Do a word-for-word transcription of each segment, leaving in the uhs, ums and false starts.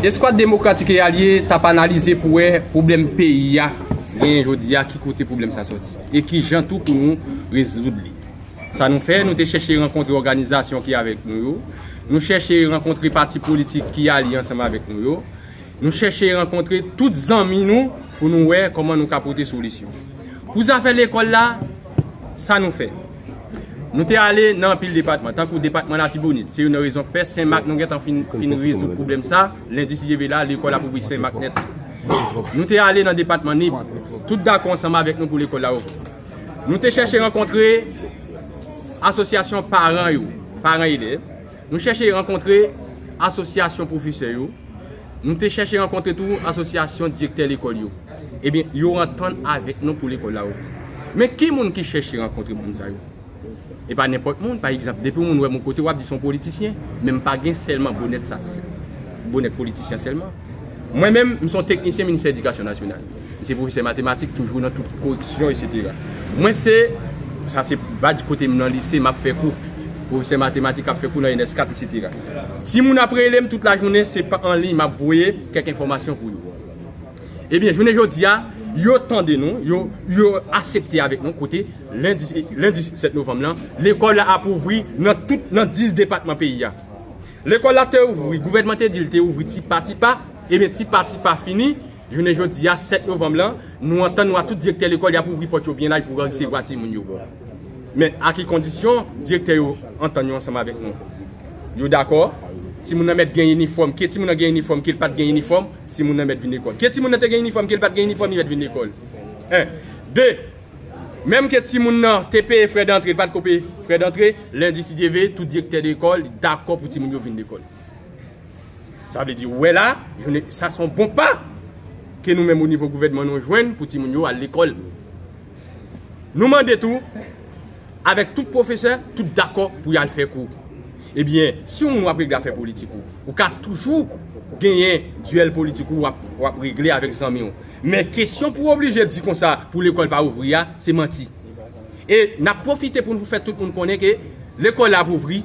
Eskwad Demokratik e Alye t ap analize pou wè pwoblèm peyi a genyen jodi a, ki kote pwoblèm sa sòti, e ki jan tou pou nou rezoud li. Sa nou fè, nou te chèche rankontre òganizasyon ki avèk nou yo, nou chèche rankontre pati politik ki alye ansanm avèk nou yo, nou chèche rankontre tout zanmi nou pou nou wè kòman nou ka pote solisyon. Pou zafè lekòl la, sa nou fè. Nou te ale nan anpil depatman, tankou depatman Latibonit. Se youn nan rezon k fè Senmak nou gentan fin, fin rezoud pwoblèm sa, lendi si Dye vle la, lekòl ap ouvri Senmak nèt. Nou te ale nan depatman Nip, tout dakò ansanm avèk nou pou lekòl la ouvri. Nou te chèche rankontre asosyasyon paran yo, paran elèv. Nou chèche rankontre asosyasyon pwofesè yo. Nou te chèche rankontre tou asosyasyon direktè lekòl yo. Ebyen, yo antann avèk nou pou lekòl la ouvri. Men ki moun ki chèche rankontre moun sa yo? E pa nenpòt moun. Pa egzanp, depi yon moun wè m yon kote, w ap di se yon politisyen, men m pa gen sèlman bonèt sa, bonèt politisyen sèlman. Mwen menm, m se yon teknisyen Ministè Edikasyon Nasyonal. M se pwofesè matematik, toujou nan tout koreksyon, etsetera. Mwen se, sa se badj kote m nan lise, m ap fè kou. Pwofesè matematik ap fè kou nan N S kat, etsetera. Timoun ap rele m tout lajounen, se pa an liy m ap voye kèk enfòmasyon pou yo. Ebyen, jounen jodi a, yo tande nou, yo, yo aksepte avèk nou kote lendi, lendi sèt novanm lan, lekòl la ap ouvri nan tout, nan dis depatman peyi a. Lekòl la te ouvri, gouvènman te di l te ouvri ti pa ti pa, ebyen ti pa ti pa fini, jounen jodi a, sèt novanm lan, nou antann nou a tout direktè lekòl, y ap ouvri pòt yo byen laj pou resevwa timoun yo. Men a ki kondisyon? Direktè yo antann yo ansanm avèk nou. Yo dakò, timoun nan mèt gen inifòm, ke timoun nan gen inifòm, ke l pa t gen inifòm, timoun nan mèt vin lekòl. Ke timoun nan te gen inifòm, ke l pa t gen inifòm, li mèt vin lekòl. En. De, menm ke timoun nan te peye frè dantre, li pa t ko peye frè dantre, lendi si Dye vle, tout direktè lekòl dakò pou timoun yo vin lekòl. Sa vle di, ou wè la, sa se yon bon pa ke nou menm o nivo gouvènman nou jwenn pou timoun yo al lekòl. Nou mande tou, avèk tout pwofesè, tout dakò pou y al fè kou. Ebyen, si yon moun w ap regle afè politik ou, ou ka toujou genyen dyèl politik ou w ap, w ap regle avèk zanmi w. Men kesyon pou w oblije di konsa pou lekòl pa ouvri a, se manti. E n ap pwofite pou nou fè tout moun konnen ke lekòl la ap ouvri.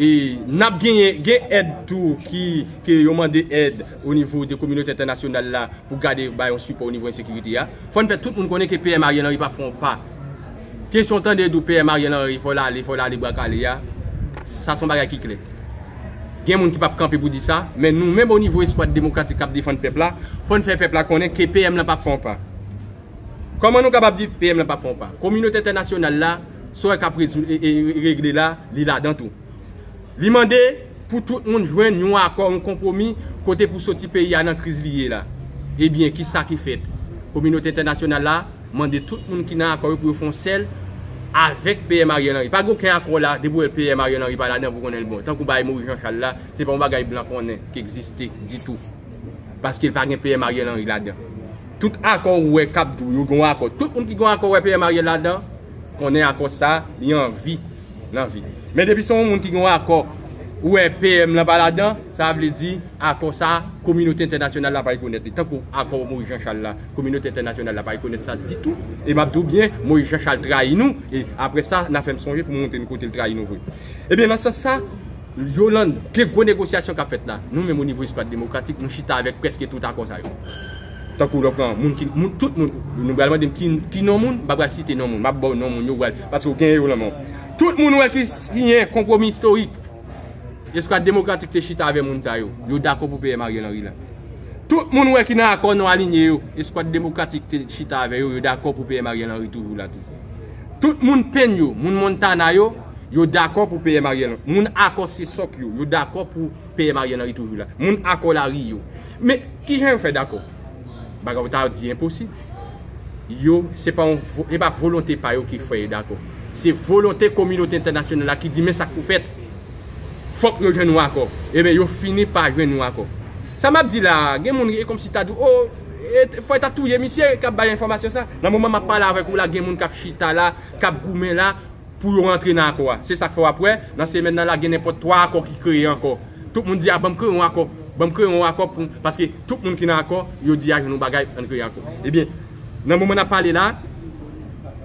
E n ap genyen, gen èd tou ki, ke yo mande èd o nivo de kominote entènasyonal la pou gade bay yon sipò o nivo ensekirite a. Fò n fè tout moun konnen ke P M Ariel Henry p ap fè yon pa. Kesyon tande di w P M Ariel Henry, fò l ale, fò l ale bra kale a, sa se yon bagay ki klè. Gen moun ki p ap kanpe pou di sa, men nou menm o nivo Eskwad Demokratik k ap defann pèp la, fò n fè pèp la konnen ke P M lan p ap fè yon pa. Kòman nou kapab di P M lan p ap fè yon pa? Kominote entènasyonal la, sa w wè k ap rezoud, e, e, regle la, li ladan tou. Li mande pou tout moun jwenn yon akò, yon konpwomi, kote pou soti peyi a nan kriz li ye la. Ebyen, ki sa ki fèt? Kominote entènasyonal la mande tout moun ki nan akò yo pou yo fè yon sèl avèk P M Ariel Henry. Pa gen okenn akò la, depi w wè P M Ariel Henry pa ladan, pou konnen l bon. Tankou bagay Moïse Jean Charles la, se pa yon bagay blan konnen ki egziste ditou. Paske l pa gen P M Ariel Henry ladan. Tout akò ou wè k ap di w yo gen yon akò. Tout moun ki gen yon akò wè P M Ariel ladan, konnen akò sa, li anvi, l anvi. Men depi se yon moun ki gen yon akò, ou wè P M lan pa ladan, sa vle di akò sa, kominote entènasyonal la pa rekonèt li. Tankou akò Moïse Jean Charles la, kominote entènasyonal la pa rekonèt sa ditou. E m ap di w byen, Moïse Jean Charles trayi nou, e apre sa, n a fè m sonje pou m montre nou kote l trayi nou vre. Ebyen, nan sans sa, Yolande, gen gwo negosyasyon k ap fèt la. Nou menm o nivo Eskwad Demokratik, nou chita avèk prèske tout akò sa yo. Tankou lè w pran moun ki, moun, tout moun, nou pral mande m ki, ki non moun, m pa pral site non moun, m ap ba w non moun yo, pral, paske w genyen yo nan men w. Tout moun wè ki siyen konpwomi istorik. Eskwad Demokratik te chita avè moun sa yo. Yo dakò pou P M Ariel Henry la. Tout moun wè ki nan akò non alinye yo. Eskwad Demokratik te chita avè yo, yo dakò pou P M Ariel Henry toujou la tou. Tout moun Penn yo, moun Montana yo, yo dakò pou P M Ariel. Moun akò Sesòk yo, yo dakò pou P M Ariel Henry toujou la. Moun akò Lari yo. Men, kijan yo fè dakò? Bagay ou ta di enposib. Yo, se pa yon vo-, e pa volonte pa yo ki fè yo dakò. Se volonte kominote entènasyonal la ki di, men sa k pou fèt. Fòk yo jwenn yon akò. Ebyen, yo fini pa jwenn yon akò. Sa m ap di la, gen moun, e kòmsi ta di, o, e, fò yo ta touye misye k ap bay enfòmasyon sa. Nan moman m ap pale avèk ou la, gen moun k ap chita la, k ap goumen la, pou yo rantre nan akò a. Se sa k fè w ap wè, nan semèn nan la, gen nenpòt twa akò ki kreye ankò. Tout moun di, a, ban m kreye yon akò, ban m kreye yon akò pou, paske tout moun ki nan akò, yo di, a, jwenn yon bagay, ann kreye akò. Ebyen, nan moman n ap pale la,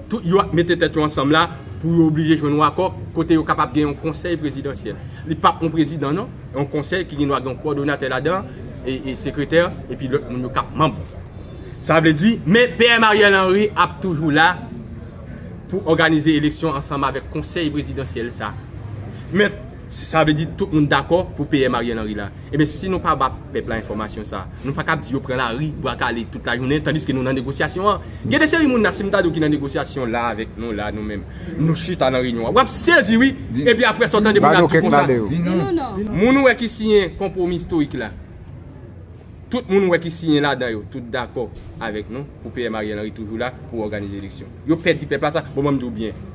tout yo ap mete tèt yo ansanm la pou yo oblije jwenn yon akò kote yo kapab gen yon konsèy prezidansyèl. Li p ap yon prezidan, non, yon konsèy ki gen dwa gen yon kowòdonatè ladan, e, e sekretè, epi lòt moun yo k ap manm. Sa vle di, men P M Ariel Henry ap toujou la pou òganize eleksyon ansanm avèk konsèy prezidansyèl sa. Men sa vle di tout moun dakò pou P M Ariel Henry la. Ebyen, si nou pa ba pèp la enfòmasyon sa, nou pa kab di yo pran lari, bwa kale tout lajounen, tandiske nou nan negosyasyon an. Gen de seri moun la, si m ta di w ki nan negosyasyon la avèk nou la, nou menm, nou chita nan reyinyon an. W ap sezi, wi. Epi apre sa, w tande moun la ap di konsa. Di nou non. Moun ou wè ki siyen konpwomi istorik la. Tout moun ou wè ki siyen ladan yo, tout dakò avèk nou pou P M Ariel Henry toujou la pou òganize eleksyon. Yo pè di pèp la sa, bon, ban m di w byen.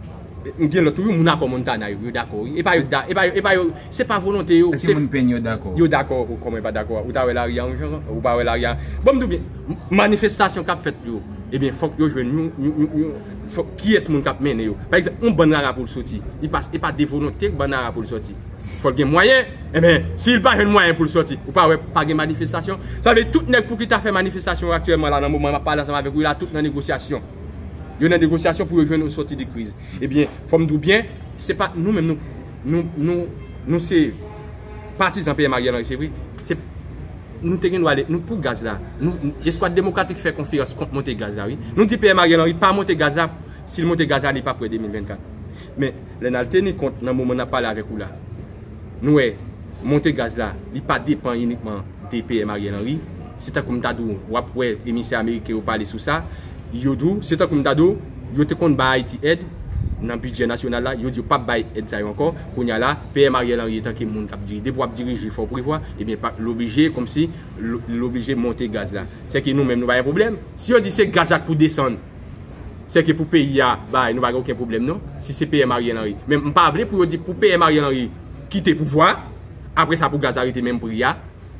M gen lòt toujou, moun akò Montana yo, yo dakò, wi. E pa yo, da- e pa yo, e pa yo, se pa volonte yo. Èske moun Peny yo dakò? Yo dakò, ou kòman yo pa dakò? Ou ta wè lari a yon jan, ou pa wè lari a. Bon, m di w byen, m- manifestasyon k ap fèt yo, ebyen, fòk yo jwenn yon, yon, yon, yon, fòk, kiyès moun k ap mennen yo. Pa egzanp, yon bann rara pou l soti. Li pa, e pa de volonte bann rara pou l soti. Fò l gen mwayen. Enben, si l pa jwenn mwayen pou l soti, ou pa wè pa gen manifestasyon? Sa vle di tout nèg pou ki ta fè manifestasyon aktyèlman la, nan moman m ap pale ansanm avèk ou la, tout nan negosyasyon. Yo nan negosyasyon pou yo jwenn yon sòti de kriz. Ebyen, fò m di w byen, se pa nou menm, nou, nou, nou, nou se patizan P M Ariel Henry, se vre. Se, nou te gen dwa ale, nou pou gaz la. Nou, Eskwad Demokratik fè konferans kont monte gaz la, wi. Nou di P M Ariel Henry pa monte gaz la, si l monte gaz la, li p ap prè de mil vennkat. Men, lè n al teni kont nan moman n ap pale avèk ou la, nou wè, monte gaz la, li pa depann inikman de P M Ariel Henry. Se tankou m ta di w, w ap wè emisè ameriken yo pale sou sa. Yo di w, se tankou m ta di w, yo te konn bay Ayiti èd nan bidjè nasyonal la, yo di yo p ap bay èd sa yo ankò. Kounye a la, P M Ariel Henry etanke moun k ap dirije, depi w ap dirije, fò w prevwa, ebyen, pa, l oblije, kòmsi, l, l oblije monte gaz la. Sèke nou menm, nou pa gen pwoblèm. Si yo di se gaz la k pou desann, sèke pou peyi a, bay, nou pa gen okenn pwoblèm, non. Si se P M Ariel Henry. Men m pa vle pou yo di pou P M Ariel Henry kite pouvwa, apre sa pou gaz la rete menm pri a.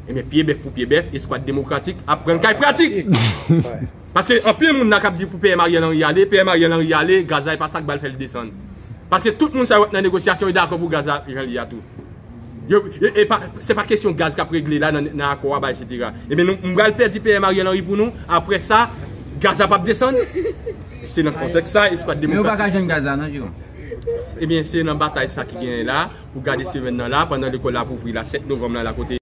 Ebyen, pye bèf pou pye bèf, Eskwad Demokratik ap pran l kay pratik. Paske anpil moun la k ap di pou P M Ariel Henry ale, P M Ariel Henry ale, gaz la e pa sa k ba l fè l desann. Paske tout moun sa yo k nan negosyasyon, yo dakò pou gaz la jan l ye a tou. Yo, e, e pa, se pa kesyon gaz k ap regle la nan, nan akò a, bay, etsetera. Ebyen, nou, m pral pèdi P M Ariel Henry pou nou, apre sa, gaz la p ap desann. Se nan kontèks sa, Eskwad Demokratik. Men yo pa ka jwenn gaz la, non, Jero? Ebyen, se nan batay sa ki genyen la, pou gade semèn nan la, pandan lekòl la ap ouvri la, sèt novanm la, la kote